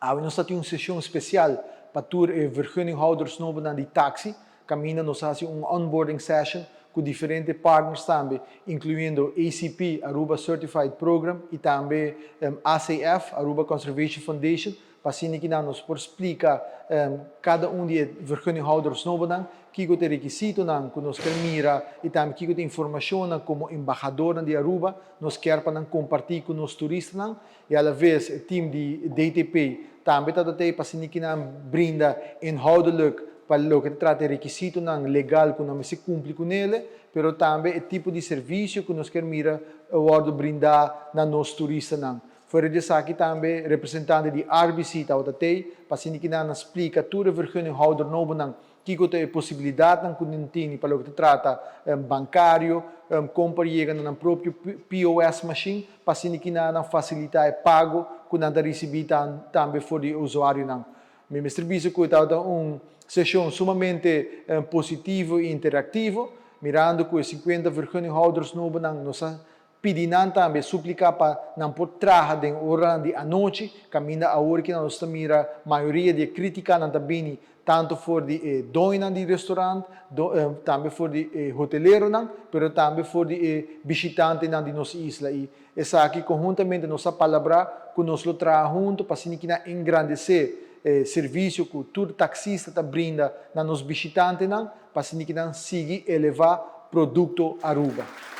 Awe nos ta tin un seshon spesial pa tur e vergunninghouders nobonan di taxi, kaminda nos a hasi un onboarding session ku diferente partners tambe, inkluyendo ACP, Aruba Certified Program, i tambe ACF, Aruba Conservation Foundation, pa asina ki nan nos por splika kada un di e vergunninghouders nobonan kiko ta e rekisitonan ku nos ker mira i tambe kiko ta e informashonnan komo embahadornan di Aruba nos kier pa nan kompartí ku nos turistanan. I alaves e team di DTP tambe ta ta ei pa asina ki nan brinda inhoudelijk pa loke ta trata e rekisitonan legal ku nan mester kumpli kunele, pero tambe e tipo di servisio ku nos kier mira wòrdu brindá na nos turistanan. Fuera di esaki tambe representante di RBC tabata t'ei pa asina ki nan a splika tur e vergunninghouder nobonan kiko ta e posibilidatnan ku nan tini pa loke ta trata bankario, kon por yega na nan propio POS machine pa asina ki nan a fasilitá e pago ku nan ta risibí tambe for di e usuarionan. Mi mester bisa ku e tabata un seshon sumamente positivo i interaktivo, mirando ku e 50 vergunninghouders nobonan nos a Pidi nan tambe supliká pa nan por traha den oranan di anochi, kaminda awor ki nos ta mira mayoria di e krítikanan ta bini tantu for di e doñonan di restorant, tambe for di e hoteleronan, pero tambe for di e bishitantenan di nos isla. I esaki konhuntamente nos a palabrá ku nos lo traha huntu pa asina kinan engrandesé e servisio ku tur taksista ta brinda na nos bishitantenan pa asina kinan sigui elevá produkto Aruba.